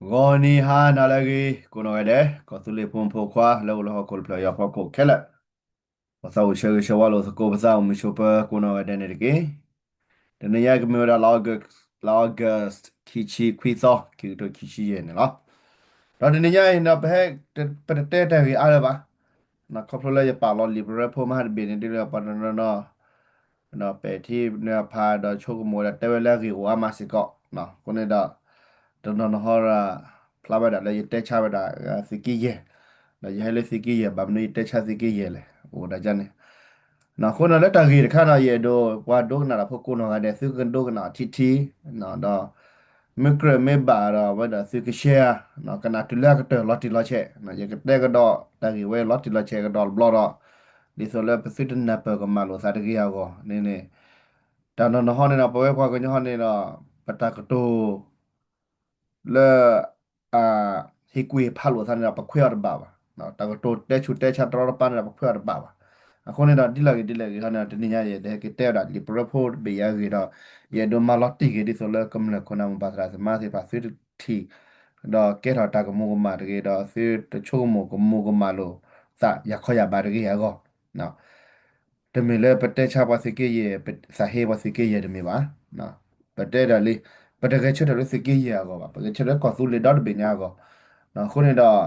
ဂီၤနံၤဟါနၤလၢအဂ့ၤ ကိးနီၢ်ဂၤဒဲး ကီၢ်သူလ့ၤဖိမုၣ်ဖိခွါ လၢအိၣ်လၢဟီၣ်ခိၣ်တဖျၢၣ်အံၤအဖီခိၣ်ခဲလၢာ်, ပသးအိၣ်ဆၢဂ့ၤဆၢဝါလိာ်သကိးပသး အိၣ်မုာ်ဆိးပၢၤကိးနီၢ်ဂၤဒဲးန့ၣ်တက့ၢ်. တနံၤညါကမ့ၢ်ဝဲဒၣ် လါ August ခံဆံခွံသီ ခံကထိခံဆံယဲၢ်န့ၣ်လီၤ. ဒီးတနံၤညါအံၤန့ၣ် ပဟဲ ပတတဲတၢ်ဂ့ၢ်အါလၢၤဘၣ်. ခီဖျိလၢယပာ်လီၤလံာ်ပရၢဖိမဟါတဘ့ၣ်န့ၣ် ဒ်လၢပှၤတနီၤနီၤ ဒီးပဲာ်ထံနီၤဖး ဒီးဆိကမိၣ်ဝဲဒၣ်တဲဝဲလၢအဂ့ၢ်အိၣ်အါမးစ့ၢ်ကီး, အဃိန့ၣ်ဒီး တနီၤနီၤဟီဒီး ဖျါဝဲဒၣ်လၢယတဲဆါဝဲဒၣ်သုးက့ယဲၢ်, ဒီးယဟဲလၢသုးက့ယဲၢ် ဘၣ်မနုၤယတဲဆါသုးက့ယဲၢ်လဲၣ် အိၣ်ဒၣ်ကန့ၣ်. အဃိန့ၣ်လၢတၢ်ဂ့ၢ်တခါန့ၣ် ယအဲၣ်ဒိးပှၤဒိကနၣ်တၢ်ဖိကိးနီၢ်ဂၤဒဲး သုကဒိကနၣ်အီၤထံထံ, ဒီး မ့ၢ်ကြၢးမ့ၢ်ဘၣ်ဒီး အဝဲဒၣ်သုကshare ကနၣ်တုၤလၢအကတၢၢ်လီၤတံၢ်လီၤဆဲး, ယကတဲကဒီးတၢ်ဂ့ၢ်ဝဲလီၤတံၢ်လီၤဆဲးကဒီးတဘျီဒီး ဒ်သိးလၢပသုတနၢ်ပၢၢ်ကမၣ်လိာ်သးတဂ့ၤအဂီၢ်န့ၣ်န့ၣ်, တၢ်နီၢ်နီၢ်ဟီန့ၣ်ဒီး ပဝဲပှၤကညီဟီန့ၣ်ဒီး ပတၢ်ကတိၤ လၢ ဟ့ၣ်ကူၣ်ဟ့ၣ်ဖးလိာ်သးန့ၣ်ဒီး ပခွဲးအီၤတဘၣ်ဘၣ်. တၢ်ကတိၤတဲဆူးတဲဆါတရီတပါန့ၣ်ဒီး ပခွဲးအီၤတဘၣ်ဘၣ်. အဃိန့ၣ်ဒီး ဒ်လဲၣ်ဂ့ၤဒ်လဲၣ်ဂ့ၤဟီန့ၣ်ဒီး တနံၤညါယဲ ယဟဲက့ၤတဲဝဲဒၣ်လံာ်ပရၢဖိတဘ့ၣ်အံၤအဂ့ၢ်ဒီး ယအဲၣ်ဒိးမၤလီၤတံၢ်က့ၤဒ်သိးလၢကမျၢၢ်ခိၣ်နၢ်မိၢ်ပၢ်သရၣ်သမါသ့ၣ်တဖၣ်သုတထံၣ် ဒီးကဲထီၣ်တၢ်ကမူၤကမၣ်တဂ့ၤ ဒီးသုတဆိကမိၣ်ကမူၤကမၣ်လိာ်သးယၤခီယၤဘၣ်တဂ့ၤအဂီၢ် တမ့ၢ်လၢပတဲဆါပှၤသုးက့ယဲၢ် ပသးဟ့ပှၤသုးက့ယဲၢ်တမ့ၢ်ဘၣ်. ပတဲဒၣ်လံ, ပတဂဲၤဆၢထၢၣ်လၢသုးက့ယဲၢ်အဂီၢ်ဘၣ်, ပဂဲၤဆၢထၢၣ်လၢကီၢ်သူလ့ၤဒီတဘ့ၣ်ညါအဂီၢ်. အဃိန့ၣ်ဒီး တၢ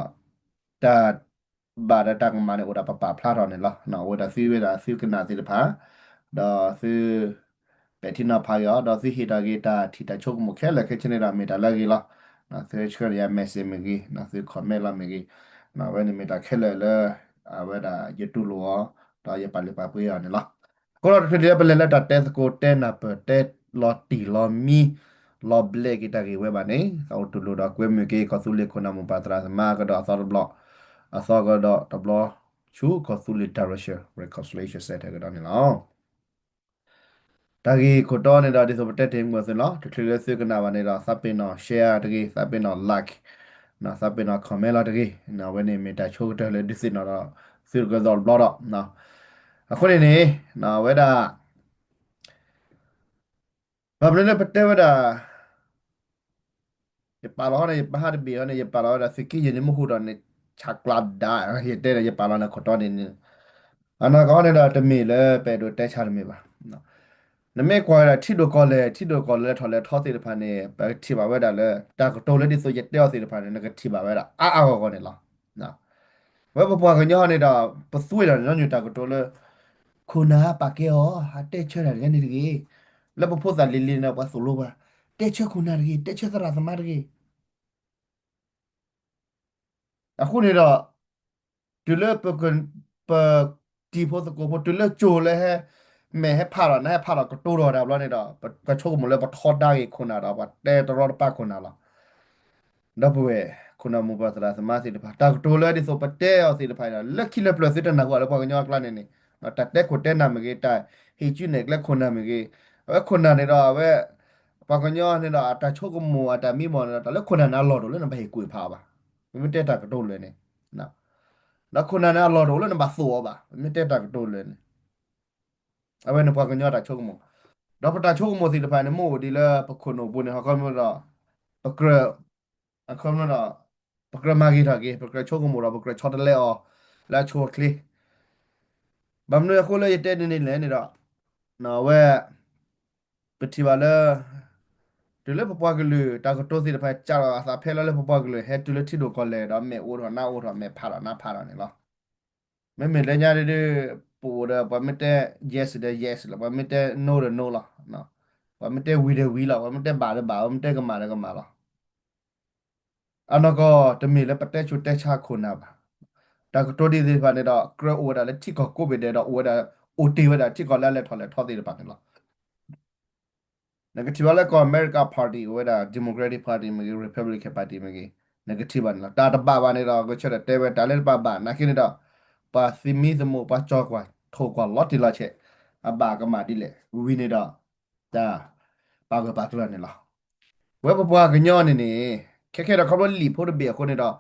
်ဘၣ်ဒီးတၢ်ကမၣ်န့ၣ် အိၣ်ဒၣ်ပပာ်ဖျါထီၣ်န့ၣ်လီၤ. အိၣ်ဝဲဒၣ်သုဝဲဒၣ်သုကနၣ်သ့ၣ်တဖၣ်, ဒီးသု ပဲာ်ထံနီၤဖးက့ၤအီၤ ဒီးသုဟ့ၣ်ထီၣ်က့ၤတၢ်ထံၣ်တၢ်ဆိကမိၣ်ခဲလၢာ်ခဲဆ့န့ၣ်ဒီး မ့ၢ်တၢ်လၢအဂ့ၤလီၤ. သုဆှၢန့ၢ်ယၤ message မ့ၢ်ဂ့ၤ, သု comment လီၤမ့ၢ်ဂ့ၤ, အဝဲန့ၣ်မ့ၢ်တၢ်ခဲလၢာ်လၢ အဝဲဒၣ်ယတူၢ်လိာ်အီၤ, ဒီးယပာ်လုၢ်ပာ်ပှ့ၤအီၤန့ၣ်လီၤ. အဃိဒီးတချုးလၢပလဲၤလၢတၢ်တဲသကိးတဲနၢ်ပၢၢ်တဲလီၤတံၢ်လီၤမံ လီၤဘျဲးက့ၤတၢ်ဂ့ၢ်ဝဲဘၣ်န့ၣ် သးအိၣ်တူၢ်လိာ်ဒီးကွဲမုာ်က့ၤ ကီၢ်သူလ့ၤခိၣ်နၢ်မိၢ်ပၢ်သရၣ်သမါကဒီးအသီတဘျီ, အသီကဒီးတဘျီ ဆူကီၢ်သူလ့ၤ Direction Reconciliation Centre ကဒီးန့ၣ်လီၤ. တၢ်ဂ့ၢ်ခိၣ်တီန့ၣ်ဒီး ဒ်သိးပတဲတ့ၢ်မုၢ်အသိးလီၤ. တချုးလၢသုကနၣ်ဘၣ်န့ၣ်ဒီး သးပ့ၤနီၣ် share တဂ့ၤ, သးပ့ၤနီၣ် like, သးပ့ၤနီၣ် comment လီၤတဂ့ၤ. အဝဲန့ၣ်မ့ၢ်တၢ်ဆိကတၢၢ်လၢဒုးသ့ၣ်နီၣ်ဒီး သုတကသီတဘျီဒီး အဃိန့ၣ်န့ၣ် အဝဲဒၣ် ဘၣ်မနုၤလၢပတဲဝဲဒၣ် ယပာ်လီၤဟီန့ၣ် ယပာ်ဟးတဘ့ၣ်ဟီန့ၣ် ယပာ်လီၤဝဲဒၣ်သုးက့ယဲၢ်န့ၣ် မ့ၢ်ဟူးဒီးန့ၣ် ဆးကျးဒၣ် ယတဲဒီးယပာ်လီၤန့ၣ်ခိၣ်တီန့ၣ်န့ၣ် အနီၢ်ကီၢ်န့ၣ်ဒီးတမ့ၢ်လၢပအဲၣ်ဒိးတဲဆါတမ့ၢ်ဘၣ်. နမ့ၢ်ကွၢ်ဝဲဒၣ်ထံဒိၣ်ကီၢ်လဲၢ် ထံဒိၣ်ကီၢ်လဲၢ်ထီၣ်လဲၢ်ထီသ့ၣ်တဖၣ်န့ၣ် ပကထံၣ်ဘၣ်ဝဲဒၣ်လၢ တၢ်ကတိၤလၢဒ်သိးယတဲအီၤသ့ၣ်တဖၣ်န့ၣ် နကထံၣ်ဘၣ်ဝဲဒၣ်အါအါဂီၢ်ဂီၢ်န့ၣ်လီၤ. ဝဲပပှၤကညီန့ၣ်ဒီး ပသွံၣ်ဒီးညီနုၢ်တၢ်ကတိၤလၢ ခိၣ်နၢ်ပာ်ကဲအီၤ ဟးတဲဆၢတၢ်တဂၤန့ၣ်တဂ့ၤ. လၢပဖိသၣ်လံၤလံၤန့ၣ် ပှၤသိၣ်လိပှၤ တဲဆၢခိၣ်နၢ်တဂ့ၤ တဲဆၢသရၣ်သမါတဂ့ၤ. အဃိန့ၣ်ဒီး တုၤလၢပ ပတံၤဖိသကိးဖိ တုၤလၢကၠိလၢဟဲ မဲာ်ဟဲဖးဒီးနါဟဲဖးဒီးကတိၤထီၣ်တၢ်ဘျီန့ၣ်ဒီး ပကဆိကမိၣ်လၢပထီဒါက့ၤခိၣ်နၢ်ဒီး ပှၤတဲတရီတပါခိၣ်နၢ်လီၤ. ဒီပုၢ်ဝဲၢ် ခိၣ်နၢ်မိၢ်ပၢ်သရၣ်သမါသ့ၣ်တဖၣ် တၢ်ကတိၤလၢဒ်သိးပတဲအီၤသ့ၣ်တဖၣ်ဒီး လၢခံလၢပျၢၤသုတနၢ်ဟူဘၣ်လၢပှၤကညီအကျါန့ၣ်န့ၣ် တၢ်တဲခိၣ်တဲနၢ်မ့ၢ်ဂ့ၤ တၢ်ဟ့ၣ်ကူၣ်နဲၣ်ကျဲခိၣ်နၢ်မ့ၢ်ဂ့ၤ အဝဲခိၣ်နၢ်န့ၣ်ဒီး အဝဲ ပှၤကညီန့ၣ်ဒီး အတၢ်ဆိကမိၣ်အတၢ်မံမီၢ်န့ၣ်ဒီး တၢ်လၢခိၣ်နၢ်န့ၣ်အလီၢ်တအိၣ်လၢနဘၣ်ဟ့ၣ်ကူၣ်ဖးအီၤဘၣ်. ပမ့ၢ်တဲတၢ်ကတိၤလၢာ်န့ၣ် ဒီးခိၣ်နၢ်န့ၣ်အလီၢ်တအိၣ်လၢနဘၣ်သိၣ်အီၤဘၣ် ပမ့ၢ်တဲတၢ်ကတိၤလၢာ်န့ၣ် အဝဲန့ၣ်ပှၤကညီတၢ်ဆိကမိၣ် ဒီးပတၢ်ဆိကမိၣ်သ့ၣ်တဖၣ်န့ၣ် မ့ၢ်အိၣ်ဒ်လၢပခိၣ်နူာ်ပူၤန့ၣ် ဟီခီမ့ၢ်ဒီး ပကြၢး အခီပညီဒီး ပကြၢးမၤဂ့ၤထီၣ်က့ၤ ပကြၢးဆိကမိၣ်ဒီး ပကြၢးဆီတလဲအီၤ လၢအဆိအချ့ ဘၣ်မနုၤအဃိလၢယတဲဒ်န့ၣ်လဲၣ်န့ၣ်ဒီး အဝဲ ပထံၣ်ဘၣ်လၢ တုၤလၢပပှၤကလုာ် တၢ်ကတိၤသ့ၣ်တဖၣ် စးထီၣ်အသးဖဲလၢလၢပပှၤကလုာ် ဟဲတုၤလၢထံဒိၣ်ကီၢ်လဲၢ်ဒီး မဲာ်အိၣ်ထီၣ်နါအိၣ်ထီၣ် မဲာ်ဖးထီၣ်နါဖးထီၣ်န့ၣ်လီၤ. မ့မ့ၢ်လၢညါဒ် ပအိၣ်ဒီး ပှၤမ့ၢ်တဲ yes ဒီး yes လီၤ, ပှၤမ့ၢ်တဲ no ဒီး no လီၤ. ပှၤမ့ၢ်တဲဝံၤဒီးဝံၤလီၤ, ပှၤမ့ၢ်တဲဘၣ်ဒီးဘၣ်, ပှၤမ့ၢ်တဲကမၣ်ဒီးကမၣ်လီၤ. အနီၢ်ကီၢ်တမ့ၢ်လၢပတဲဆူးတဲဆါခိၣ်နၢ်ဘၣ်. တၢ်ကတိၤဒ်သ့ၣ်တဖၣ်န့ၣ်ဒီး ကြၢးအိၣ်ဝဲဒၣ်လၢထံကီၢ်ကိးဘ့ၣ်ဒဲးဒီး အိၣ်ဝဲဒၣ် အိၣ်တ့ၢ်ဝဲဒၣ်ထံကီၢ်လၢအလဲၤထီၣ်လဲၤထီသ့ၣ်တဖၣ်န့ၣ်လီၤ. နကထံၣ်ဘၣ်လၢကီၢ်အမဲရကၤ party အိၣ်ဝဲဒၣ် Democratic Party မ့ၢ်ဂ့ၤ Republican Party မ့ၢ်ဂ့ၤ, နကထံၣ်ဘၣ်န့ၣ်လီၤ. တၢ်တဘၣ်ဘၣ်န့ၣ်ဒီး ကဆၢထၢၣ်တဲဝဲတၢ်လၢတဘၣ်ဘၣ် နာ်က့န့ၣ်ဒီး ပှၤသမံသမိး ပှၤကၠီၤကွၢ်ထိၣ်ကွၢ်လီၤတံၢ်လီၤဆဲး အဘၣ်ကမၣ်ဒ်လဲၣ် ဝံၤန့ၣ်ဒီး တၢ်ပာ်ဂၢၢ်ပာ်ကျၢၤန့ၣ်လီၤ. ဝဲပပှၤကညီန့ၣ်န့ၣ် ခဲခဲဒီးခီဖျိလံာ်ဖိတဘ့ၣ်အဃိန့ၣ်ဒီး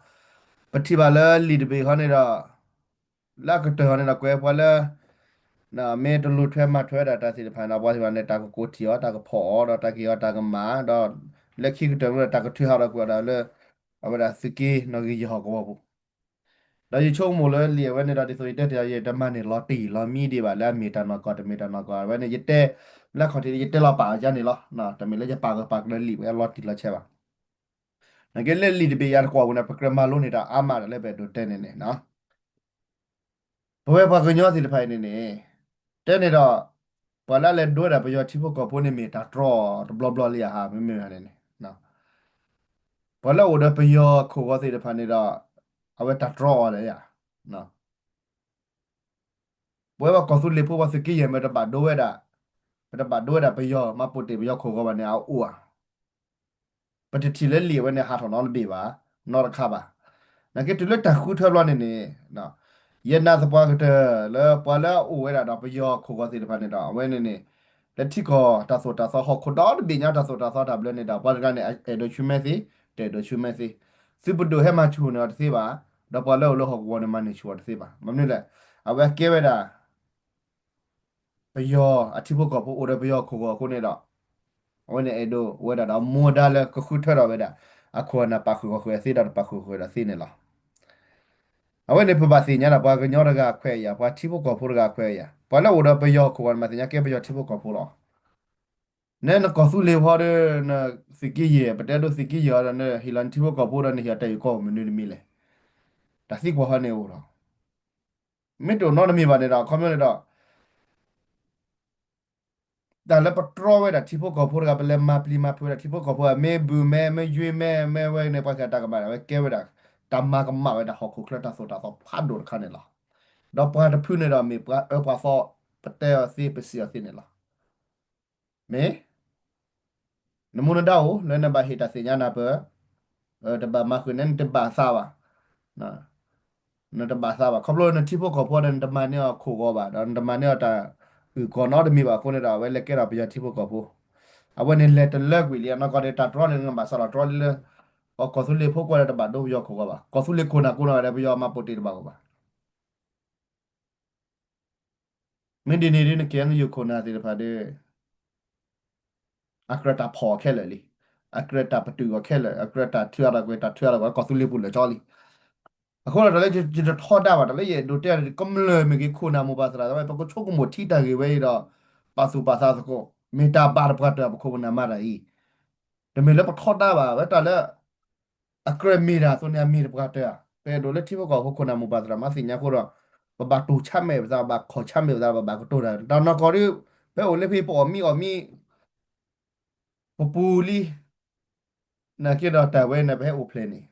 ပထံၣ်ဘၣ်လၢလံာ်တဘ့ၣ်ဃီန့ၣ်ဒီး လၢအကတၢၢ်ဃီန့ၣ်ဒီး ကွဲးပှၤလၢ မ့ၢ်တလူၤထွဲမၤထွဲဒၣ်တၢ်သ့ၣ်တဖၣ်န့ၣ်ဒီး ပှၤသ့ၣ်တဖၣ်န့ၣ် တၢ်ကကိးထံၣ်အီၤ တၢ်ကဖီၣ်အီၤ ဒီးတၢ်ကဟ့ၣ်အီၤတၢ်ကမၣ် ဒီးလၢခံကတၢၢ်န့ၣ်ဒီး တၢ်ကထုးဟးဒီးကွံာ်အီၤဒီးလၢ အဝဲဒၣ်သုးက့နီၣ်ဂံၢ်ယဲၢ်ဟီၣ်ကဝီၤပူၤ ဒီးယဆိကမိၣ်လၢလံာ်အဝဲန့ၣ်ဒီး ဒ်သိးယတဲတ့ၢ် ယတမၤန့ၢ်လီၤတံၢ်လီၤမံဒံးဘၣ် လၢအမ့ၢ်တၢ်နီၢ်ကီၢ် တမ့ၢ်တၢ်နီၢ်ကီၢ် အဝဲန့ၣ် ယတဲ လၢခီၣ်ထံး ယတဲလီၤပာ်အယါန့ၣ်လီၤ. တမ့ၢ်လၢယပာ်ဂၢၢ်ပာ်ကျၢၤလံာ်ဝဲလီၤတံၢ်လီၤဆဲးဘၣ်. နကဲလၢလံာ်တဘ့ၣ်ယၤတကွီၢ်ပူၤန့ၣ် ပကြၢးမၤလိန့ၢ်တၢ်အါမးဒီးလၢပအဲၣ်ဒိးတဲန့ၣ်န့ၣ် ပဝဲပှၤကညီသ့ၣ်တဖၣ်အံၤန့ၣ်န့ၣ် တဲန့ၣ်ဒီး ပှၤလၢအလဲၤဒိဝဲဒၣ်ပယီၤထံဖိကီၢ်ဖိန့ၣ်မ့ၢ်တၢ်တြီတဘျီဘျီလံဧါ မ့မ့ၢ်န့ၣ်န့ၣ် ပှၤလၢအအိၣ်ဒီးပယီၤခိၣ်ဂီၤသ့ၣ်တဖၣ်န့ၣ်ဒီး အဝဲတၢ်တြီအီၤလဲၣ်ဧါ. ပဝဲပှၤကီၢ်သူလ့ၤဖိ ပှၤသုးက့ယဲၢ်မ့ၢ်တဘၣ်ဒိဝဲဒၣ် ပတဘၣ်ဒိဝဲဒၣ်ပယီၤ မၤပိာ်တ့ၢ်ပယီၤခိၣ်ဂီၤဘၣ်န့ၣ် အအိၣ်ဧါ. ပတထံၣ်လၢလံာ်အဝဲန့ၣ် ဟးထီၣ်နီတဘ့ၣ်ဘၣ်, နီတခါဘၣ်. နာ်က့တုၤလၢတၢ်ဃုထၢဘျီန့ၣ်န့ၣ် ယနာ်သပှၢ်ကတၢၢ်လၢပှၤလၢအအိၣ်ဝဲဒၣ်ဒီးပယီၤခိၣ်ဂီၤသ့ၣ်တဖၣ်န့ၣ်ဒီး အဝဲန့ၣ်န့ၣ် လၢထံကီၢ်တၢ်သိၣ်တၢ်သီ ဟီၣ်ခိၣ်ဒီတဘ့ၣ်ညါတၢ်သိၣ်တၢ်သီတၢ်ဘျၢန့ၣ်ဒီး ပှၤတဂၤန့ၣ် အဲၣ်ဒိးဆူမဲသ့, တအဲၣ်ဒိးဆူမဲသ့, သုးပဒိၣ်ဟဲမၤဆူၣ်န့ၢ်အီၤတသ့ဘၣ်, ဒီးပှၤလၢအိၣ်လၢဟီၣ်ကဝီၤန့ၣ် မၤန့ၢ်ဆူၣ်အီၤတသ့ဘၣ်. မနုၤလဲၣ်, အဝဲကဲဝဲဒၣ် ပယီၤအထံဖိကီၢ်ဖိ အိၣ်ဒီးပယီၤခိၣ်ဂီၤအဃိန့ၣ်ဒီး အဝဲန့ၣ်အဲၣ်ဒိးဝဲဒၣ်ဒီးမူဒါလၢကဃုထၢထီၣ်ဝဲဒၣ် အခိၣ်အနၢ်ပာ်ဃုာ်ဂီၤဃုာ်အသ့ဒီးတပာ်ဃုာ်ဂီၤဃုာ်ဒီးသ့န့ၣ်လီၤ. အဝဲန့ၣ်ပဘၣ်သ့ၣ်ညါဒီး ပှၤကညီတဂၤအခွဲးအယာ်, ပှၤထံဖိကီၢ်ဖိတဂၤအခွဲးအယာ်, ပှၤလၢအိၣ်ဒီးပယီၤခိၣ်ဂီၤန့ၣ် မၤသ့ၣ်ညါကဲပယီၤထံဖိကီၢ်ဖိလီၤ. နနကီၢ်သူလ့ၤဖိဒီး နသုးက့ယဲၢ် ပတဲဒိသုးက့ယဲၢ်အီၤဒီး နဟ့ၣ်လီၤနထံဖိကီၢ်ဖိဒီး နဟ့ၣ်အီၤတၢ်အုၣ်ကီၢ်မနုၤတမံၤလဲၣ်. တၢ်သံကွၢ်ဟီန့ၣ်အိၣ်ဒီး မ့ၢ်တအိၣ်နီတမံၤဘၣ်န့ၣ်ဒီး အခီပညီန့ၣ်ဒီး တၢ်လၢပတြီဝဲဒၣ်ထံဖိကီၢ်ဖိတဂၤ ပလဲၤမၤပျံၤမၤဖုးဝဲဒၣ်ထံဖိကီၢ်ဖိ မ့ၢ်ဘုၣ်မ့ၢ် မ့ၢ်ယွ့မ့ၢ် မ့ၢ်ဝဲန့ၣ် ပှၤကတၢ်ကမၣ် အဝဲကဲဝဲဒၣ် တၢ်မၤကမၣ်ဝဲဒၣ်ဟီၣ်ခိၣ်ချၢတၢ်သိၣ်တၢ်သီဖးဒိၣ်တခါန့ၣ်လီၤ. ဒီးပှၤတဖုန့ၣ်ဒီးမ့ၢ်ပှၤအၢပှၤသီ ပတဲအီၤသ့ ပစံးအီၤသ့န့ၣ်လီၤ. မ့ၢ် နမူနဒါအိၣ်လၢနဘၣ်ဟ့ၣ်တၢ်သ့ၣ်ညါနၢ်ပၢၢ်, တဘၣ်မၤဃုာ်န့ၣ် နတဘၣ်သးဘၣ်, နတဘၣ်သးဘၣ်. ခီဖျိနထံဖိကီၢ်ဖိဒီး နတမၤန့ၢ်အီၤခိၣ်ဂီၤဘၣ်, ဒီးနတမၤန့ၢ်အီၤတၢ်အုၣ်ကီၢ်နီတမံၤဘၣ်အဃိန့ၣ်ဒီး အဝဲလဲၤကဲထီၣ်ပယီၤထံဖိကီၢ်ဖိ, အဝဲန့ၣ်လဲၤတလၢကွံာ်လံ. အနီၢ်ကီၢ်ဒီး တၢ်တြီန့ၣ် နဘၣ်စးထီၣ်တြီလံလၢ ပှၤကီၢ်သူလ့ၤဖိကွၢ်လၢတဘၣ်ဒိပယီၤခိၣ်ဂီၤဘၣ်, ကီၢ်သူလ့ၤခိၣ်နၢ်ကိးနီၢ်ဂၤဒီး ပယီၤမၤပိာ်တ့ၢ်တဘၣ်ဂီၢ်ဘၣ်. မ့ၢ်ဒ်န့ၣ်ဒ်နကဲနယိာ်ခိၣ်နၢ်သ့ၣ်တဖၣ်ဒီး အကြၢးတၢ်ဖီၣ်အီၤခဲလၢာ်လံ, အကြၢးတၢ်ပတုာ်အီၤခဲလၢာ်, အကြၢးတၢ်ထုးအီၤတၢ်ကွဲး တၢ်ထုးအီၤတၢ်ကွဲး ကီၢ်သူလ့ၤပူၤလၢာ်ကၠီလံ. အဃိဒီးတၢ်လၢယတထီဒါဘၣ် တၢ်လၢယအဲၣ်ဒိးတဲန့ၣ် ကမျၢၢ်မ့ၢ်ဂ့ၤ ခိၣ်နၢ်မိၢ်ပၢ်သရၣ်သမါ ပကဆိကမိၣ်ထံတၢ်ဂ့ၢ်ဝဲအံၤဒီး ပာ်သူၣ်ပာ်သးသကိး မ့ၢ်တၢ်ဘၣ်တပှၢ်တၢၢ် ပခိၣ်ပနၢ်မၤတၢ်အံၤ တမ့ၢ်လၢပထီဒါဘၣ် ဝဲတၢ်လၢ အကြၢးမ့ၢ်တၢ်အသိးန့ၣ် အမ့ၢ်တပှၢ်တၢၢ်ဧါ. ပအဲၣ်ဒိးလၢထံဖိကီၢ်ဖိခိၣ်နၢ်မိၢ်ပၢ်သရၣ်သမါသ့ၣ်ညါအဃိဒီး ပဘၣ်တူၢ်ဆါမဲာ်ပသး ပဘၣ်ခီၣ်ဆါမဲာ်ပသး ပဘၣ်ကတိၤတၢ် တၢ်နီၢ်ကီၢ်ဒီး ပဟဲအိၣ်လၢဖဲပအီၣ်မံအီၣ်မံ ပပူၤလံ နာ်က့ဒီးတၢ်ဝဲန့ၣ် ပဟဲအိၣ်ဖျဲၣ်န့ၣ်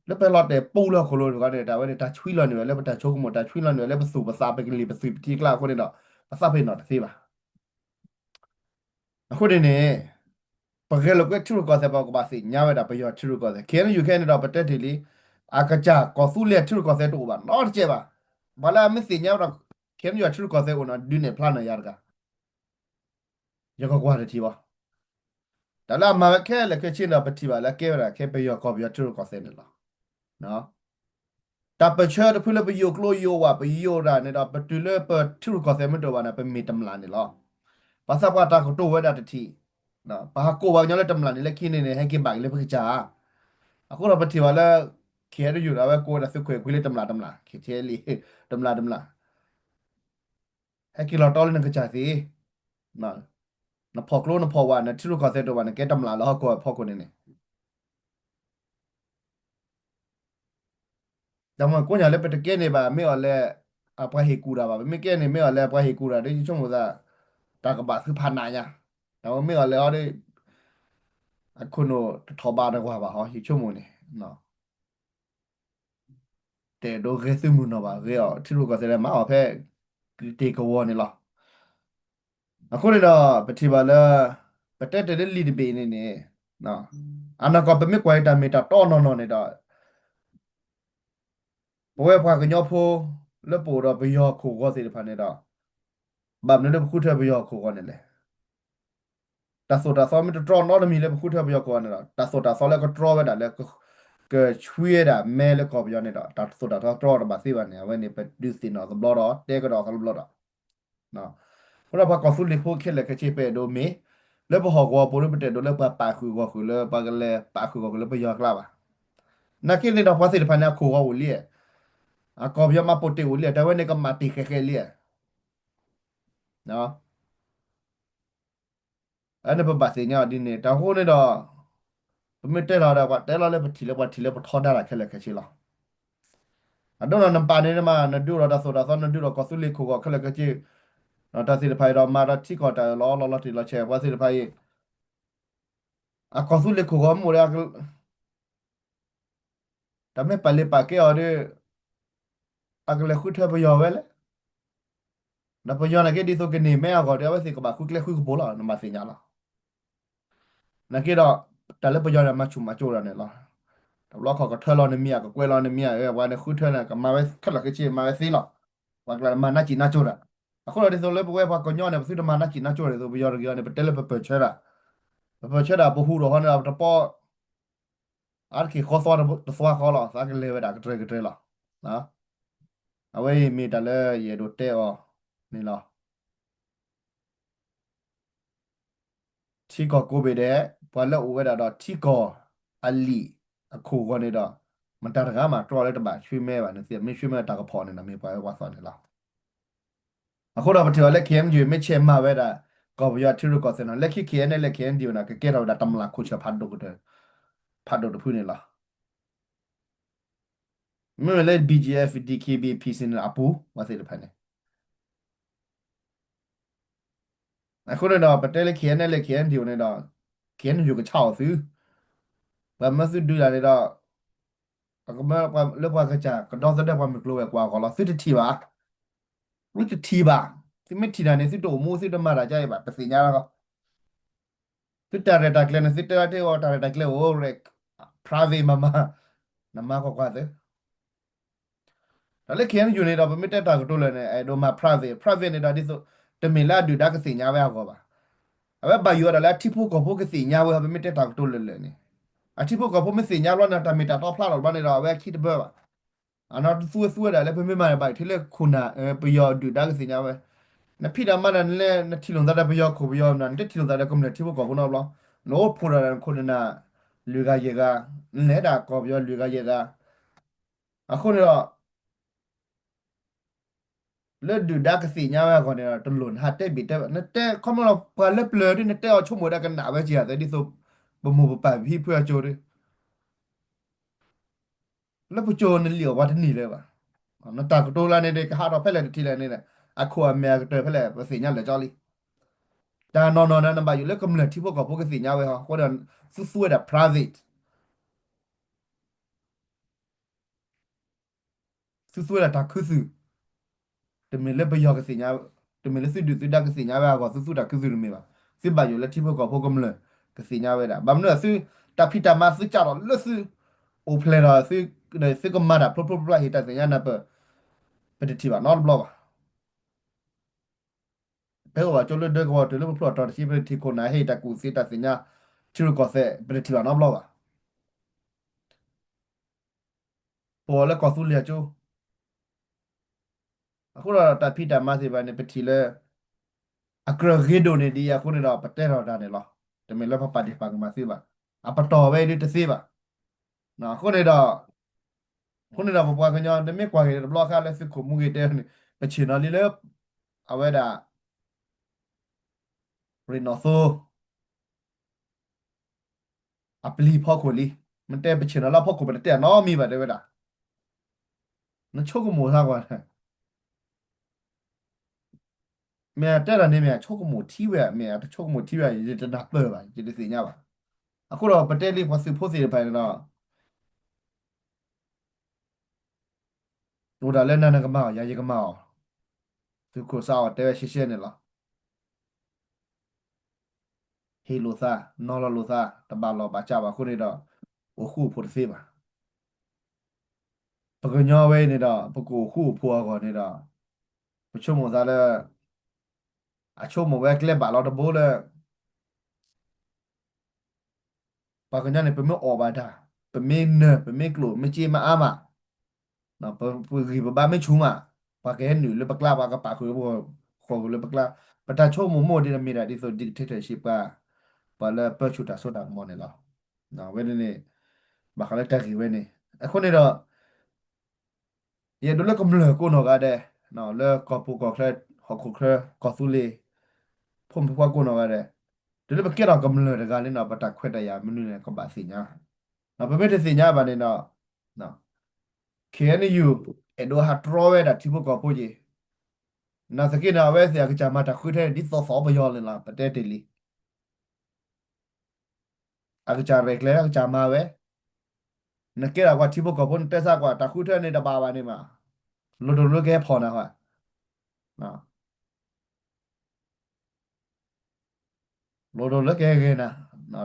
လၢပလီၤတဲာ်ပူလၢဟီၣ်ခိၣ်လိၤတခီန့ၣ် တၢ်ဝဲန့ၣ် တၢ်ဆွံလီၤန့ၢ်ဝဲလၢပတၢ်ဆိကမိၣ် တၢ်ဆွံလီၤန့ၢ်ဝဲလၢပသူၣ်ပသး ပကလံၤပသွံၣ်ပထံကျါအဃိန့ၣ်ဒီး ပသးပ့ၤနီၣ်တသ့ဘၣ်. အဃိန့ၣ်န့ၣ် ပဂဲၤလိာ်ကွဲထံရူၢ်ကီၢ်သဲး ပကဘၣ်သ့ၣ်ညါဝဲဒၣ်ပယီၤထံရူၢ်ကီၢ်သဲး ခ့ၣ်အဲၣ်ယူၣ်ခဲအံၤန့ၣ်ဒီး ပတဲတ့ၢ်လံ အကစၢ်ကီၢ်သူလ့ၤထံရူၢ်ကီၢ်သဲးတအိၣ်ဘၣ် နီတစဲးဘၣ်. ပှၤလၢအမ့ၢ်သ့ၣ်ညါဝဲဒီး ခ့ၣ်အဲၣ်ယူၣ်ထံရူၢ်ကီၢ်သဲးအိၣ်န့ၣ် ဒုးနဲၣ်ဖျါနၤယၤတဂၤ ယကကွၢ်တထံၣ်ဘၣ်. တၢ်လၢအမၤဝဲခဲလၢာ်ခဲဆ့န့ၣ်ဒီး ပထံၣ်ဘၣ်လၢအကဲဝဲဒၣ် ခဲပယီၤကီၢ်ပယီၤထံရူၢ်ကီၢ်သဲးန့ၣ်လီၤ. တၢ်ပၢၢ်ဆၢတဖုလၢပယိာ်ကျိယိာ်ဝၣ် ပယိာ်တၢ်န့ၣ်ဒီး ပတုၤလၢပထံရူၢ်ကီၢ်သဲးမ့ၢ်တအိၣ်ဘၣ်န့ၣ် ပမ့ၢ်တမျၢ်န့ၣ်လီၤ. ပှၤသးပှၢ်တၢ်ကတိၤဝဲဒၣ်တထံၣ် ပဟးကိးပှၤကညီလၢတမျၢ်န့ၣ် လၢခံန့ၣ်န့ၣ် ဟဲက့ၤဘၣ်က့ၤလၢပကစၢ်ဧါ. အဃိဒီးပထံၣ်ဘၣ်လၢ ခ့ၣ်အဲၣ်ယူၣ်ဒီး အဝဲကိးဝဲဒၣ်သုးခွဲးကွံာ်လၢတမျၢ်တမျၢ် ခ့ၣ်ထံလံ တမျၢ်တမျၢ် ဟဲက့ၤလီၤတီလၢနကစၢ်သ့, နဖီၣ်ကျိနဖီၣ်ဝၣ် နထံရူၢ်ကီၢ်သဲးတအိၣ်ဘၣ် နကဲတမျၢ်လၢဟီၣ်ခိၣ်အဖီခိၣ်န့ၣ်န့ၣ် တၢ်မၤကိးညါလၢပတကဲန့ၢ်ဘၣ် မ့ၢ်အီၤလၢ အပှၤဟ့ၣ်ကူၣ်တၢ်ဘၣ်, ပမ့ၢ်ကဲန့ၢ်မ့ၢ်အီၤလၢအပှၤဟ့ၣ်ကူၣ်တၢ်ဒီး ယဆိကမိၣ်သး တၢ်ကဘၣ်သုဖးနးညါ, တၢ်ဝဲမ့ၢ်အီၤလၢအီၤဒီး အခိၣ်နူာ်တထီၣ်ဘးတကွၢ်ဘၣ်ဟီ ယဆိကမိၣ်န့ၣ် တအဲၣ်ဒိးဂဲၤသုးမုၢ်နီၢ်ဘၣ် ဂဲၤအီၤထံရူၢ်ကီၢ်သဲးလၢမၤအီၤဖဲ ကတ့ၢ်ကဝီၤန့ၣ်လီၤ. အဃိန့ၣ်ဒီး ပထံၣ်ဘၣ်လၢ ပတဲတ့ၢ်လၢလံာ်တဘ့ၣ်န့ၣ်န့ၣ် အနီၢ်ကီၢ်ပမ့ၢ်ကွၢ်အံၤတၢ်မ့ၢ်တၢ်တီနီၢ်နီၢ်န့ၣ်ဒီး ပဝဲပှၤကညီဖိ လၢပအိၣ်ဒီးပယီၤခိၣ်ဂီၤသ့ၣ်တဖၣ်န့ၣ်ဒီး ဘၣ်မနုၤလၢပဃုထၢပယီၤခိၣ်ဂီၤန့ၣ်လဲၣ်. တၢ်သိၣ်တၢ်သီမ့ၢ်တတြီနီတမံၤလၢပဃုထၢပယီၤခိၣ်ဂီၤန့ၣ်ဒီး တၢ်သိၣ်တၢ်သီလၢကတြီဝဲဒၣ်လၢ ကဆှံဝဲဒၣ်မဲလၢကီၢ်ပယီၤန့ၣ်ဒီး တၢ်သိၣ်တၢ်သီတြီတဘၣ်သ့ဘၣ်န့ၣ် အဝဲန့ၣ်ပဒုးသ့ၣ်နီၣ်တဘျီဒီး တဲကဒီးတဘျီဒီး အဃိဒီးပှၤကီၢ်သူလ့ၤဖိခဲလၢာ်ခဲဆ့ ပအဲၣ်ဒိးမ့ၢ် လၢပဟီၣ်ကဝီၤပူၤလၢပတဲာ်ဒိးလၢပှၤပာ်ဃုာ်ဂီၢ်ဃုာ်လၢ ပှၤကလဲၤပာ်ဃုာ်ဂီၢ်ဃုာ်လၢပယီၤအကျါဘၣ်. နာ်က့န့ၣ်ဒီးပှၤသ့ၣ်တဖၣ်န့ၣ် အခိၣ်ဂီၤအိၣ်လံ, အကီၢ်ပယီၤမၤပိာ်တ့ၢ်အိၣ်လံ, တၢ်ဝဲန့ၣ်ကမၤတ့ၢ်ဃဲးဃဲးလံ. အန့ၣ်ပဘၣ်သ့ၣ်ညါအီၤဒ်န့ၣ် တၢ်ဃိန့ၣ်ဒီး ပမ့ၢ်တဲလီၤဒီး ပှၤတဲလီၤလၢပထံၣ်လၢပှၤထံၣ်လၢပထီဒါတၢ်ခဲလၢာ်ခဲဆ့လီၤ. အဒိန့ၣ်နပာ်န့ၣ်မး နဒုးဒီးတၢ်သိၣ်တၢ်သီ နဒုးဒီးကီၢ်သူလ့ၤခိၣ်ဂီၤခဲလၢာ်ခဲဆ့, တၢ်သ့ၣ်တဖၣ်အံၤဒီးမၤဒီးထံကီၢ်တၢ်အၢၣ်လီၤအီလီၤလီၤတံၢ်လီၤဆဲး ပှၤသ့ၣ်တဖၣ်အံၤ အကီၢ်သူလ့ၤခိၣ်ဂီၤမ့ၢ်ဒီး တၢ်မ့ၢ်ပာ်လ့ၤပာ်ကဲအီၤဒီး အကလဲၤဃုထၢပယီၤဝဲလဲၣ်. ဒီးပယီၤနာ်က့ဒ်သိးကန့ၢ်မဲအဂီၢ်ဒီး အဝဲသ့ၣ်ကဘၣ်ဃုကျဲဃုကပူၤလီၤ နဘၣ်သ့ၣ်ညါလီၤ. နာ်က့ဒီး တၢ်လၢပယီၤန့ၣ် မၤဆူၣ်မၤကၠိတၢ်န့ၣ်လီၤ. တဘျီခီၣ်ကထၢလီၤနမံၤ အကကွဲးလီၤနမံၤ အဝဲန့ၣ်ဃုထၢန့ၣ် ကမၤဝဲခဲလၢာ်ခဲဆ့ မၤဝဲသ့လီၤ. ပှၤကျါမၤနၢ်စံၣ်နၢ်ကၠိတၢ်. အဃိဒီးဒ်သိးလၢပဝဲပှၤကညီန့ၣ် ပသုတမၤနၢ်စံၣ်နၢ်ကၠိတၢ်ဒ်သိး ပယီၤတဂ့ၤန့ၣ် ပတဲလၢပပၢၢ်ဆၢတၢ်, ပပၢၢ်ဆၢတၢ် ပဟူးဒီးဟီန့ၣ်ဒီး ပတပီ အါတက့ၢ်ဃီသီတသွါဃီလီၤ သးကလဲၤဝဲဒၣ်ကတြၢၤကတြၢၤလီၤ. အဝဲအံၤမ့ၢ်တၢ်လၢယအဲၣ်ဒိးတဲအီၤန့ၣ်လီၤ. ထံကီၢ်ကိးဘ့ၣ်ဒဲး ပှၤလၢအိၣ်ဝဲဒၣ်ဒီးထံကီၢ်အလံာ်အခိၣ်ဂီၤန့ၣ်ဒီး မတၤတဂၤမးတြီလၢတဘၣ်ဆှၢမဲဘၣ်န့ၣ် မ့ၢ်ဆှၢမဲတၢ်ကဖီၣ်န့ၣ်ဒီး မ့ၢ်ပှၤဝဲပှၤသီန့ၣ်လီၤ. အဃိဒီးပထံၣ်အီၤလၢ KNU မ့ၢ်ဆဲးမၤဝဲဒၣ် ကီၢ်ပယီၤထံရူၢ်ကီၢ်သဲးန့ၣ် လၢခံ KNLA KNDO န့ၣ် ကကဲထီၣ်ဝဲဒၣ်တမျၢ်ခိၣ်ဆၢၣ်ဖးဒိၣ်ကတၢၢ် ဖးဒိၣ်တဖုန့ၣ်လီၤ. မ့မ့ၢ်လၢ BGF DKBA PC န့ၣ် အပူၤ ပှၤသ့ၣ်တဖၣ်န့ၣ် အဃိန့ၣ်ဒီး ပတဲလၢ KNLA KNDO န့ၣ်ဒီး KNU ကဆါအီၤသု, ပှၤမၢသုဒုးတၢ်န့ၣ်ဒီး လၢပှၤကစၢ်ကဒီသဒၢပှၤမုၢ်ကျိၤဝဲၤကွာ်အဂီၢ်လီၤ. သုတထံၣ်ဘၣ်, သုတထံၣ်ဘၣ်, သုမ့ၢ်ထံၣ်တၢ်န့ၣ် သုတအိၣ်မူ သုတမၤတၢ်ကါအံၤဘၣ် ပသ့ၣ်ညါလီၤ. သုတၢ်ရဲၣ်တၢ်ကျဲၤန့ၣ် သုတဲလၢတ့ၢ်အီၤ တၢ်ရဲၣ်တၢ်ကျဲၤအိၣ် private မၤမၤ, နမၤကွၢ်ကွၢ်သု တၢ်လၢ KNU န့ၣ်ဒီး ပမ့ၢ်တဲတၢ်ကတိၤလၢာ်န့ၣ် အဲၣ်ဒိးမၤ private, private န့ၣ်ဒီးဒ်သိး တမ့ၢ်လၢအဒုၣ်ဒါကသ့ၣ်ညါဝဲအဂီၢ်ဘၣ်. အဝဲဘၣ်ယိၣ်ဝဲဒၣ်လၢအထံဖိကီၢ်ဖိကသ့ၣ်ညါဝဲ ပမ့ၢ်တဲတၢ်ကတိၤလၢာ်လၢာ်န့ၣ်, အထံဖိကီၢ်ဖိမ့ၢ်သ့ၣ်ညါဘျီန့ၣ် တၢ်မ့ၢ်တၢ်တီဖျါလီၤဘျီန့ၣ်ဒီး အဝဲအခံတဘၢဘၣ်. အနီၢ်တသူဝဲသူဝဲဒၣ်လၢပမ့ၢ်မၤန့ၣ် ဘၣ်ထဲလၢခိၣ်နၢ် ပယီၤဒုၣ်ဒါကသ့ၣ်ညါဝဲ, နဖံးတၢ်မၤတၢ်န့ၣ်လဲၣ် နထံၣ်လိာ်သးဒီးပယီၤခိၣ်ပယီၤနၢ် နတထံၣ်လိာ်သးဒီးကမျၢၢ်ထံဖိကီၢ်ဖိနီတဘျီ, နအိၣ်ဖှိၣ်ဒီးနခိၣ်နနၢ် လွံၢ်ဂၤယဲၢ်ဂၤ, နလဲၤဒၣ်ကီၢ်ပယီၤလွံၢ်ဂၤယဲၢ်ဂၤ, အဃိန့ၣ်ဒီး လၢဒုၣ်ဒါကသ့ၣ်ညါဝဲအဂီၢ်န့ၣ်ဒီး တလိၣ်နဟးတဲဘ့ၣ်တဲဘၣ် နတဲခီမီလီၤ ပှၤလၢပျၢၤဒ်နတဲအီၤဆိကမိၣ်ဒီးကနၣ်ဝဲက့ၤအသးဒ်သိး ပမိၢ်ပပၢ်ပဟံၣ်ဖုအကၠိဒ် လၢပကၠိနလံာ်အီၤပှၤတန့ၢ်လၢၤဘၣ်. နတၢ်ကတိၤလၢန့ၣ်ဒီး ကဟးထီၣ်ဖဲလဲၣ်တထံၣ်လဲၣ်န့ၣ်ဒီး အခိၣ်အမဲာ်အကတၢၢ်ဖဲလဲၣ် ပသ့ၣ်ညါလၢာ်ကၠီလံ. တၢ်နီၢ်နီၢ်န့ၣ် နဘၣ်ယိၣ်လၢကမျၢၢ်ထံဖိကီၢ်ဖိကသ့ၣ်ညါဝဲဟီ အဃိဒီး သုသူဝဲဒၣ် private သုသူဝဲဒၣ်တၢ်ခူသူၣ်, တမ့ၢ်လၢပယီၤကသ့ၣ်ညါ, တမ့ၢ်လၢသုဒုၣ်သုဒါကသ့ၣ်ညါဝဲအဂီၢ် သုသူတၢ်ခူသူၣ်တမ့ၢ်ဘၣ်. သုဘၣ်ယိၣ်လၢထံဖိကီၢ်ဖိကမျၢၢ်ကသ့ၣ်ညါဝဲဒၣ်. ဘၣ်မနုၤသုတၢ်ဖံးတၢ်မၤသုကးထီၣ်လၢသု အိၣ်ဖျဲၣ်ဒီး သုကမၤတၢ်ဖျိဖျိဖျါဖျါဟ့ၣ်တၢ်သ့ၣ်ညါနၢ်ပၢၢ် ပတထံၣ်ဘၣ်နီတဘျီဘၣ်. ပအိၣ်ဘၣ်ကၠိလၢဒၢကဝီၤတုၤလၢပဖျိအတီၤတဆံ ပတထံၣ်ခိၣ်နၢ်ဟ့ၣ်တၢ်ကူၣ်သ့တၢ်သ့ၣ်ညါ ထံရူၢ်ကီၢ်သဲး ပတထံၣ်ဘၣ်နီတဘျီဘၣ်. ပအိၣ်လၢကီၢ်သူလ့ၤအကၠိ အဃိဒီးတၢ်ဖံးတၢ်မၤသ့ၣ်တဖၣ်န့ၣ် ပထံၣ်လၢ အကြၢးဂ့ၤဒိၣ်န့ၢ်ဒံးအဃိန့ၣ်ဒီး ပတဲထီၣ်တၢ်န့ၣ်လီၤ. တမ့ၢ်လၢပပာ်ဒ့ၣ်ပာ်ကမၣ်သုဘၣ်. အပတီၢ်ဝဲဒၣ်တသ့ဘၣ်. အဃိန့ၣ်ဒီး အဃိန့ၣ်ဒီးပပှၤကညီ နမ့ၢ်ကွၢ်က့ၤတဘျီခါလၢသုးခိၣ်မူဂ့ၤတဲန့ၣ် ပဆ့ၣ်နီၤလံလၢ အဝဲဒၣ် ရ့ၣ်နီၣ်သိ အပျံၤဖီခိၣ်လံ. မ့ၢ်တဲပဆ့ၣ်နီၤလၢဖီခိၣ် ပတတဲအနီတမံၤဘၣ် တဲဝဲဒၣ်. နဆိကမိၣ်သးကွၢ်, မ့ၢ်အတဲတၢ်န့ၣ် မ့ၢ်အဆိကမိၣ်ထံဝဲ မ့ၢ်အတဆိကမိၣ်ထံဝဲ ယတနၢ်ပၢၢ်ဘၣ် ယတသ့ၣ်ညါဘၣ်. အဃိဒီးပတဲလံပှၤသုးဖိသ့ၣ်တဖၣ်န့ၣ်ဒီး အိၣ်ဒၣ်လၢနၤနကမၤအီၤ ယၤယကမၤအီၤ, သုးခိၣ်စးအီၤတဲဝဲရှဲရှဲန့ၣ်လီၤ. ဟ့ၣ်လိာ်သး နီၤလီၤလိာ်သး တဘၣ်လီၢ်ဘၣ်စးဘၣ်အဃိန့ၣ်ဒီး အိၣ်ဃူအိၣ်ဖိးတသ့ဘၣ်. ပကညီဝဲအံၤန့ၣ်ဒီး ပကအိၣ်ဃူအိၣ်ဖိးအဂီၢ်န့ၣ်ဒီး ပဆိကမိၣ်သးလၢ အဆိကမိၣ်ဝဲကျဲဘၣ်လီၤတဘိလၢ ပှၤကညီန့ၣ် ပမ့ၢ်အီၣ်ဘၣ်တၢ်, ပမ့ၢ်နၢၤ ပမ့ၢ်ကျိၣ် မ့ၢ်စ့မ့ၢ်အါမး, ပဂံၢ်ပဘါမ့ၢ်ဆူၣ်မး, ပှၤကဟဲနုာ်လၢပကျါ ပှၤကပာ်ဃုာ်လၢပဂီၢ် ဃီၣ်ဃုာ်လၢပကျါ, ပတၢ်ဆိကမိၣ်မိၢ်ဒ်န့ၣ်မ့ၢ်ဒၣ်ဒ်သိး dictatorship ပှၤ ပှၤလၢပၢဆူၣ်တၢ်စိတၢ်ကမီၤန့ၣ်လီၤ. ဝဲန့ၣ်န့ၣ် ဘၣ်ဃးလၢတၢ်ဂ့ၢ်ဝဲန့ၣ် အဃိန့ၣ်ဒီး ယအဲၣ်ဒိးလၢကမျၢၢ်ကိးနီၢ်ဂၤဒဲး လၢကီၢ်ပူၤကီၢ်ချၢ ဟီၣ်ခိၣ်ချၢ ကီၢ်သူလ့ၤ ဖိမုၣ်ဖိခွါကိးနီၢ်ဂၤဒဲး တုၤလၢပကဲထီၣ်ကမျၢၢ်တဂၤလံန့ၣ် ပတၢ်ခွဲးတၢ်ယာ်မနုၤန့ၣ် ကဘၣ်သ့ၣ်ညါ, ပမ့ၢ်တသ့ၣ်ညါဘၣ်န့ၣ်ဒီး KNU အဲၣ်ဒိးဟးတြီဝဲဒၣ်ထံဖိကီၢ်ဖိက့ၤ, နာ်သက့န့ၣ် အဝဲသ့ၣ်အကစၢ်မၤတၢ်ဃုထၢန့ၣ် ဒ်သိးသိးပယီၤန့ၣ်လီၤ ပတဲတ့ၢ်လံ. အကစၢ်ရဲၣ်ကျဲၤ အကစၢ်မၤဝဲ, နကဲဒၣ်ပှၤထံဖိကီၢ်ဖိ နတဲဆါကွၢ် တၢ်ဃုထၢန့ၣ်တဘၣ်ဘၣ်န့ၣ်မး, လိၣ်ဒိၣ်လၢကဟဲဖီၣ်နၤဃီ, လိၣ်ဒိၣ်လၢကဟဲဂ့ၤနၤ,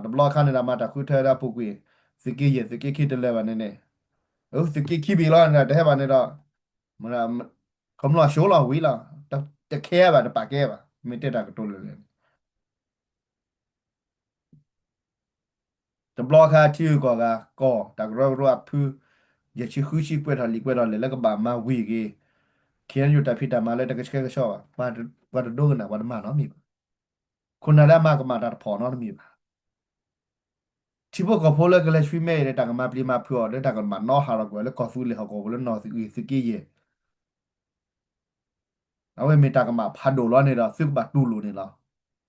တဘျီအခါန့ၣ်ဒီးမၤတၢ်ဃုထၢလၢအပူၤကွံာ်, သုးက့ယဲၢ်သုးက့ခံတလၢာ်ဘၣ်န့ၣ်န့ၣ်, သုးက့ခံဘ့ၣ်လီၤန့ၣ် တဟဲဘၣ်န့ၣ်ဒီး, ကမျၢၢ်ဆိလီၤဝံၤလီၤ, တခဲဘၣ်တပာ်ကဲဘၣ် မ့ၢ်တဲတၢ်ကတိၤလၢာ်လၢာ်န့ၣ် တဘျီအခါထံဂုၤကီၢ်ဂၤ ကီၢ်တၢ်ကရၢကရိအဖု, ယဲၢ်ဆံဃုဆံကွဲးထီၣ်လံာ်ကွဲးထီၣ်လဲၢ်လၢကဘၣ်မၤဝံၤဂ့ၤ, KNU တၢ်ဖံးတၢ်မၤလၢတကဆှဲကဆှီဘၣ်, ပှၤတဒိကနၣ်ပှၤတမၤနီတမံၤဘၣ်. ခိၣ်နၢ်လၢအမၤကမၣ်တၢ်တဖီၣ်နီတမံၤဘၣ်. ထံဖိကီၢ်ဖိလၢကလဲၤဆှံမဲအံၤဒီး တၢ်ကမၤပျံၤမၤဖုးအီၤ လၢတၢ်ကဘၣ်နီဟးထီၣ်ကွံာ်လၢကီၢ်သူလ့ၤဟီၣ်ကဝီၤပူၤလၢနီၢ်သုးအုၣ်သုးက့ယဲၢ် အဝဲမ့ၢ်တၢ်ကမၣ်ဖးဒိၣ်လီၤန့ၣ်ဒီး သုကဘၣ်တူၢ်လိာ်န့ၣ်လီၤ.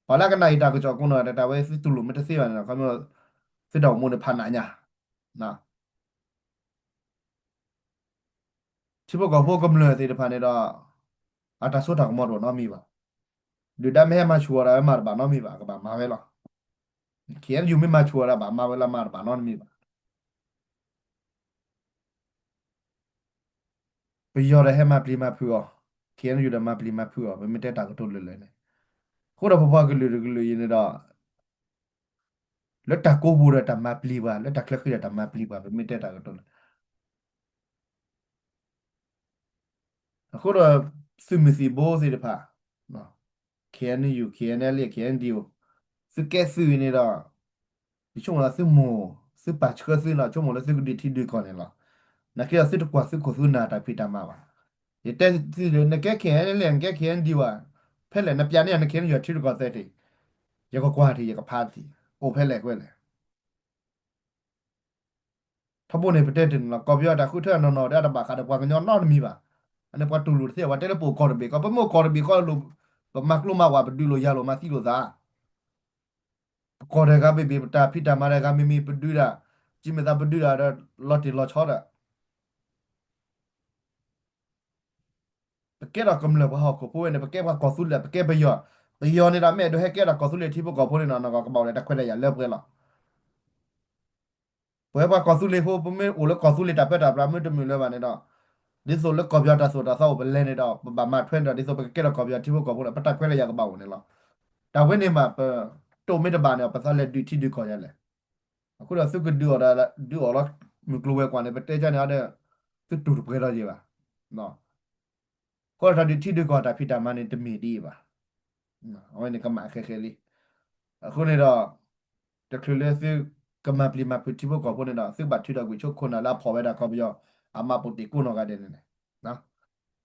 ပှၤလၢကနၣ်အံၤတၢ်ကစီၣ်ကိးနီၢ်ဂၤဒဲး တၢ်ဝဲသုတူၢ်လိာ်မ့ၢ်တသ့ဘၣ်န့ၣ်ဒီး ခီဖျိသုတၢ်အိၣ်မူန့ၣ်ဖးနးညါ, ထံဖိကီၢ်ဖိကမျၢၢ်သ့ၣ်တဖၣ်န့ၣ်ဒီး အတၢ်စိတၢ်ကမီၤတအိၣ်နီတမံၤဘၣ်. ဒုၣ်ဒါမ့ၢ်ဟဲမၤဆူၣ်အီၤဒီး မၤတဘၣ်နီတမံၤဘၣ်, ကဘၣ်မၤဝဲလီၤ. KNU မ့ၢ်မၤဆူၣ်အီၤဒီး ဘၣ်မၤဝဲလၢမၤတဘၣ်နီတမံၤဘၣ်. ပယီၤဒီးဟဲမၤပျံၤမၤဖုးအီၤ, KNU ဒီးမၤပျံၤမၤဖုးအီၤ, ပမ့ၢ်တဲတၢ်ကတိၤလၢာ်လၢာ်န့ၣ်, အဃိဒီးပပှၤကလုာ်တကလုာ်အံၤန့ၣ်ဒီး လၢတၢ်ကိးပူၤဒီးတၢ်မၤပျံၤပှၤ, လၢတၢ်ချၢဃံဒီးတၢ်မၤပျံၤပှၤ, ပမ့ၢ်တဲတၢ်ကတိၤလၢာ် အဃိဒီး သုးမုၢ်သံၣ်ဘိသ့ၣ်တဖၣ်, KNU, KNLA, KNDO, သုးကဲသုးအံၤန့ၣ်ဒီး ယဆိကမိၣ်လၢသုမိၢ်, သုပၢ်ဆှၢသုန့ၣ်ဒီး ဆိကမိၣ်လၢသုကဒုးထံဒုးကီၢ်န့ၣ်လီၤ. နာ်က့ဒီးသုတကွၢ်သုခိၣ်သုနၢ်တၢ်ဖံးတၢ်မၤဘၣ်. ယတဲသုလၢ နကဲ KNLA နကဲ KNDO ဘၣ်, ဖဲလဲၣ်နပျးန့ၢ်ယၤန KNU ထံရူၢ်ကီၢ်သဲးတ့ၢ်, ယကကွၢ်တ့ၢ် ယကဖးတ့ၢ်, အိၣ်ဖဲလဲၣ်ကွဲလဲၣ် ထီဘိန့ၣ် ပတဲတ့ၢ်န့ၣ်လီၤ. ကီၢ်ပယီၤတၢ်ဃုထၢနီၢ်နီၢ်ဒီး အတဘၣ်ဃးဒီးပှၤကညီနီတမံၤဘၣ်. အန့ၣ်ပှၤတူၢ်လိာ်တသ့ဘၣ်, ပှၤတဲလၢပအိၣ်ကီၢ်တဘ့ၣ်ဃီ, ပမ့ၢ်အိၣ်ကီၢ်တဘ့ၣ်ဃီလိၤ, ပမၤကျိမၤဝး ပဒုးလိာ်ယၤလိာ် မၤသံလိာ်သး, ပကီၢ်တဂၤဘ့ၣ်ဘ့ၣ် ပတၢ်ဖံးတၢ်မၤတဂၤမ့မ့ၢ် ပဒုးဒၣ်, ကမ့ၢ်သးပဒုးဒၣ်ဒီး လီၤတံၢ်လီၤဆဲးဒီး ပကဲထီၣ်ကမျၢၢ်ပှၤဟီၣ်ခိၣ်ဖိဝဲန့ၣ် ပကဲပှၤကီၢ်သူလ့ၤ ပကဲပယီၤ, ပယီၤန့ၣ်ဒီး မ့ၢ်အဲၣ်ဒိးဟဲကဲထီၣ်ကီၢ်သူလ့ၤထံဖိကီၢ်ဖိန့ၣ်ဒီး နကဘၣ်အိၣ်ဒီးတၢ်ခွဲးတၢ်ယာ်လၢပှဲၤလီၤ. ပဝဲပှၤကီၢ်သူလ့ၤဖိ ပမ့ၢ်အိၣ်လၢကီၢ်သူလ့ၤတၢ်ပၢတၢ်ပြးမ့ၢ်တမုာ်လၢၤဘၣ်န့ၣ်ဒီး, ဒ်သိးလၢကီၢ်ပယီၤတၢ်သိၣ်တၢ်သီအိၣ်ပလဲၤန့ၣ်ဒီး ပဘၣ်မၤထွဲန့ၣ်ဒီး ဒ်သိးပကကဲထီၣ်ကီၢ်ပယီၤထံဖိကီၢ်ဖိဒီး ပတၢ်ခွဲးတၢ်ယာ်ကဘၣ်အိၣ်န့ၣ်လီၤ. တၢ်ဝဲန့ၣ်မး ပတိၢ်မ့ၢ်တဘၣ်န့ၣ် ပသးလဲၤဒုးထံဒုးကီၢ်ယၤလဲၣ်. အဃိဒီးသုကဒုးအီၤဒီး ဒုးအီၤလီၤ မုၢ်ကျိၤဝဲၤကွာ်န့ၣ် ပတဲကန့ၣ်ဒီး သုတူၢ်တပှဲၤလီၤယံၤဘၣ်. ဃိဒီးတၢ်ဒုးထံဒုးကီၢ်တၢ်ဖံးတၢ်မၤန့ၣ် တမ့ၢ်ဒ်အံၤဘၣ်. အဝဲန့ၣ်ကမၣ်ဃဲးဃဲးလံ. အဃိန့ၣ်ဒီး တချုးလၢသုကမၤပျံၤမၤဖုးထံဖိကီၢ်ဖိန့ၣ်ဒီး သုကဘၣ်ထုးထီၣ်ကွံာ်ဆိခိၣ်နၢ်လၢအဖီၣ်ဝဲဒၣ်ကီၢ်ပယီၤ အမၤပိာ်တ့ၢ်ကိးနီၢ်ဂၤဒဲးန့ၣ်န့ၣ်,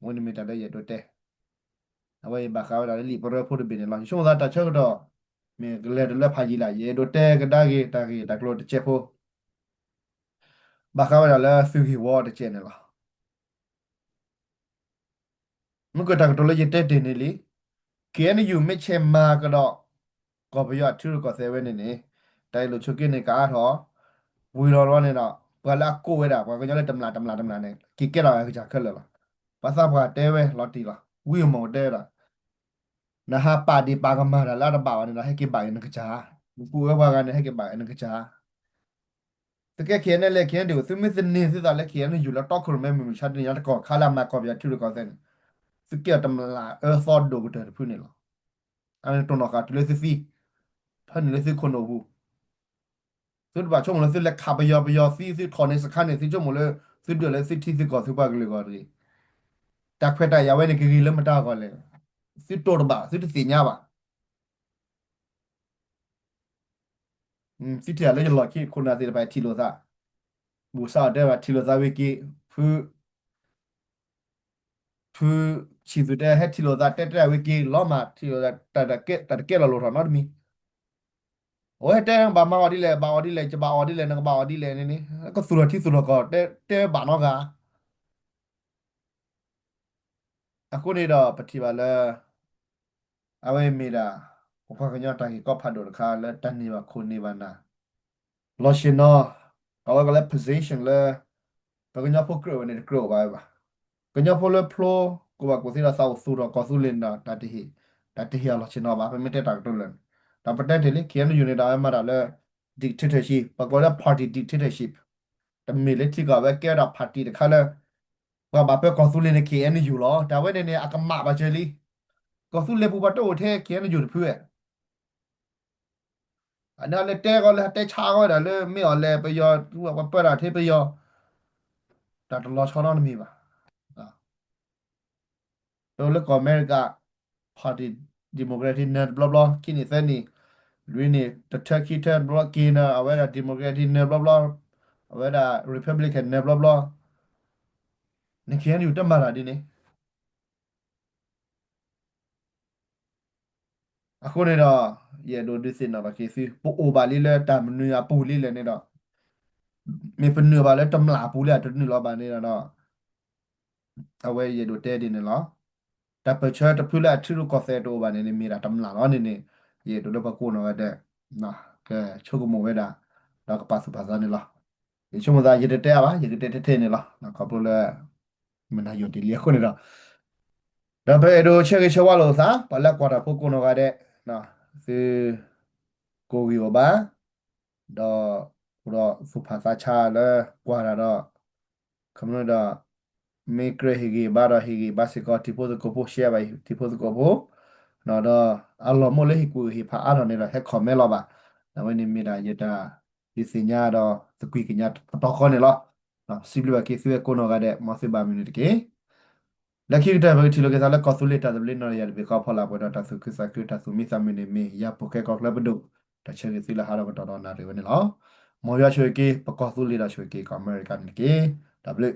အဝဲန့ၣ်မ့ၢ်တၢ်လၢယအဲၣ်ဒိးတဲ အဝဲအံၤဘၣ်ဃးဝဲဒၣ်လၢလံာ်ပရၢဖိတဘ့ၣ်န့ၣ်လီၤ. ယဆိကမိၣ်သးတၢ်ဆၢကတီၢ် မ့ၢ်ကလဲၤတလၢဖးယံာ်လၢ် ယအဲၣ်ဒိးတဲကဒါက့ၤ တၢ်ဂ့ၢ်တၢ်ကျိၤတစဲးဖိ ဘၣ်ဃးဝဲဒၣ်လၢသုးဂ့ၢ်ဝီတစဲးန့ၣ်လီၤ. မ့ၢ်ကွၢ်တၢ်ကတိၤလၢယတဲတ့ၢ်န့ၣ်လံ, က့ၤအဲၣ်ယူၣ် မ့ၢ်ဆဲးမၤကဒီး ကီၢ်ပယီၤအထံရူၢ်ကီၢ်သဲးဝဲန့ၣ်န့ၣ်, တၢ်အ့ၣ်လိာ်ဆိးက့န့ၣ် ကအါထီၣ်, ဝံၤလီၤလီၤန့ၣ်ဒီး ပှၤလၢအကိးဝဲဒၣ် ပှၤကညီလၢတမျၢ်တမျၢ်တမျၢ်န့ၣ် က့ၤကဲထီၣ်အကစၢ်ခဲလၢာ်လီၤ. ပှၤသးပှၢ်တဲဝဲလီၤတံၢ်လီၤ, ဝံအမီၢ်တဲဝဲဒၣ် နဟးပာ်ဒ့ၣ်ပာ်ကမၣ်တၢ်လၢအတဘၣ်ဘၣ်န့ၣ်ဒီး ဟဲက့ၤဘၣ်က့ၤနကစၢ်, နကူၣ်ဝဲပှၤဂၤန့ၣ် ဟဲက့ၤဘၣ်က့ၤနကစၢ်. သုကဲ KNLA KNDO သုမ့ၢ်သန့ၤသုသးလၢ KNU လၢတီခိၣ်ရိၣ်မဲမုၢ်မဆါတနံၤညါတကီၢ်ခါလၢအမၤကီၢ်ပယီၤထံရူၢ်ကီၢ်သဲးန့ၣ်, သုကဲအီၤတမျၢ်အၢသီဒိၣ်ကတၢၢ်တဖုန့ၣ်လီၤ. အန့ၣ်တိၢ်နီၣ်ဃာ်တုၤလၢသုသံ, ဖဲန့ၣ်လၢသုခိၣ်နူာ်ပူၤ သုတဘၣ်ဆိကမိၣ်လၢသုလဲၤခးပယီၤ ပယီၤသံ သုထီၣ်န့ၢ်စခါန့ၣ် သုဆိကမိၣ်လၢ သုဒုးလၢသုထံသုကီၢ်သုပှၤကလုာ်အဂီၢ်တဂ့ၤ. တၢ်ခွဲးတၢ်ယာ်ဝဲန့ၣ်ကဂ့ၤလၢမတၤအဂီၢ်လဲၣ်. သုတိၢ်တဘၣ် သုတသ့ၣ်ညါဘၣ်. သုထံၣ်လၢယလီၢ်ခံ ခိၣ်နၢ်သ့ၣ်တဖၣ်ထံၣ်လိာ်သး, ဘူၣ်စၢ်အီၤတဲဘၣ် ထံၣ်လိာ်သးဝဲက့ၤ, ဖု ဖုဆံၣ်သူးတဲ ဟဲထံၣ်လိာ်သး တဲတဲဝဲက့ၤ လီၤမၢ် ထံၣ်လိာ်သး တၢ်တကဲလီၤလိၣ်ထီၣ်နီတမံၤ. အဝဲတဲနကဘၣ်မၤအီၤဒ်လဲၣ်, ဘၣ်အီၤဒ်လဲၣ်, ယဘၣ်အီၤဒ်လဲၣ်, နကဘၣ်အီၤဒ်လဲၣ်န့ၣ်န့ၣ် ကသူၣ်ထီၣ်ထံသူၣ်ထီၣ်ကီၢ် တဲဘၣ်နီတဂၤ. အဃိန့ၣ်ဒီး ပထံၣ်ဘၣ်လၢ အဝဲမ့ၢ်ဒၣ် ပပှၤကညီတၢ်ဂ့ၢ်ကီဖးဒိၣ်တခါလၢတၢ်န့ၢ်ဘၣ်ခိၣ်န့ၢ်ဘၣ်နၢ် လီၤဆ့ၣ်နီၤ, အဝဲကီးလၢ position လၢ ပကညီဖိကြၢးဝဲန့ၣ်တကြၢးအိၣ်ဘၣ်ဝဲဘၣ်. ကညီဖိလၢဖျိ ကိးဘၣ်ကူၣ်သ့ဒီးသးအိၣ်သူၣ်ထီၣ်ကီၢ်သူလ့ၤန့ၣ်ဒီး တၢ်တဟ့ၣ်အီၤလီၤဆ့ၣ်နီၤဘၣ်, ပမ့ၢ်တဲတၢ်ကတိၤလၢာ်န့ၣ်. ဒီးပတဲတ့ၢ်လံ K N U န့ၣ်ဒီး အဝဲမၤတၢ်လၢ dictatorship, ပှၤကိးလၢ party dictatorship, တမ့ၢ်လၢထံကီၢ်ဝဲကဲဝဲဒၣ် party တခါလၢ ပှၤဘၣ်ပၢကီၢ်သူလ့ၤန့ၣ် K N U လီၤ. တၢ်ဝဲန့ၣ်န့ၣ် အကမၣ်ဘၣ်စၢၤလံ. ကီၢ်သူလ့ၤပူၤပှၤတအိၣ်ထဲ K N U တဖုဧါ. အန့ၣ်လၢတဲကီးလၢတဲဆါကီးဝဲဒၣ်လၢ မ့ၢ်အီၤလဲၣ် ပယီၤ ပှၤပၢတၢ်ထဲပယီၤ တၢ်တလီၤဆီနီတမံၤဘၣ်. ပလၢကီၢ်အမဲရကၤ party Democratic နၢၤတဘျီဘျီ, ခံနံၣ်သၢနံၣ်, လွံၢ်နံၣ်, တထၢခံထၢတဘျီက့ၤနၢၤ အဝဲဒၣ် Democratic နၢၤဘျီဘျီ, အဝဲဒၣ် Republican နၢၤဘျီဘျီ, န K N U တမၤတၢ်ဒ်န့ၣ် အဃိန့ၣ်ဒီး ယအဲၣ်ဒိးဒုးသ့ၣ်နီၣ်ထီၣ်က့ၤသု ပအိၣ်ဘၣ်လံလၢတၢ်မနုၤအပူၤလံလဲၣ်န့ၣ်ဒီး မ့ၢ်ပနုာ်ဘၣ်လၢတမျၢ်အပူၤလံ အတနုာ်လီၤဘၣ်န့ၣ်ဒီး အဝဲယအဲၣ်ဒိးတဲဒ်န့ၣ်လီၤ. တၢ်ပၢၢ်ဆၢတဖုလၢအထံရူၢ်ကီၢ်သဲးတအိၣ်ဘၣ်န့ၣ်န့ၣ် မ့ၢ်ဒၣ်တမျၢ်လီၤန့ၣ်န့ၣ် ယအဲၣ်ဒိးလၢပှၤကိးနီၢ်ဂၤဒဲး ကဆိကမိၣ်ဝဲဒၣ် ဒီးကပာ်သူၣ်ပာ်သးန့ၣ်လီၤ. ယဆိကမိၣ်သး ယတတဲအါဘၣ် ယကတဲထဲထဲန့ၣ်လီၤ. ခီဖျိလၢ မ့ၢ်နၤယိၣ်တ့ၢ်လံအဃိန့ၣ်ဒီး ဒီးပအဲၣ်ဒိးဆၢဂ့ၤဆၢဝါလိာ်သး ပှၤလၢကွၢ်တၢ်ဖိကိးနီၢ်ဂၤဒဲး သု ကိးဂံၢ်အိၣ်ဘၣ် ဒီး အိၣ်ဒီးသူၣ်ဖးသးဆါလၢကွၢ်တၢ်ဒီး ခီမ့ၢ်ဒီး မ့ၢ်ကြၢးဟ့ၣ်ဂံၢ်ဘါဒီးဟ့ၣ်ဂံၢ်ဘါစ့ၢ်ကီး တံၤဖိသကိးဖိ share ဘၣ်တံၤဖိသကိးဖိ ဒီးအလီၢ်မိၢ်လၢဟ့ၣ်ကူၣ်ဟ့ၣ်ဖးအါထီၣ်န့ၣ်ဒီး ဟဲ comment လီၤဘၣ်. အဝဲန့ၣ်မ့ၢ်ဒၣ်ယတၢ်ဒုးသ့ၣ်ညါဒီးသကွံာ်ကညးပတီၢ်ဃီန့ၣ်လီၤ. စံးဘျုးဘၣ်က့ၤသုဝဲကိးနီၢ်ဂၤဒဲး မ်သုဘၣ်မုာ်န့ၣ်တက့ၢ်. လၢခံကတၢၢ် ပကထံၣ်လိာ်က့ၤသးလၢကီၢ်သူလ့ၤတၢ်သဘျ့နီၢ်ယၤတဘ့ၣ်ဃီဖီလာ် ပှဲၤဒီးတၢ်သူၣ်ခုသးခု တၢ်သူၣ်မံသးမုာ်န့ၣ်မ့ၢ် ယၤပိာ်ကဲကီၢ်ချၢပဒိၣ် တၢ်ဆၢဂ့ၤသုလၢဟးဒီးပတီၢ်ဒီးနၣ်ရံၣ်ဝဲန့ၣ်လီၤ. မ်ယွၤဆိၣ်ဂ့ၤက့ၤ ပကီၢ်သူလ့ၤဒီးဆိၣ်ဂ့ၤက့ၤ ကီၢ်အမဲရကၤန့ၣ်တက့ၢ်. တၢ်ဘျုး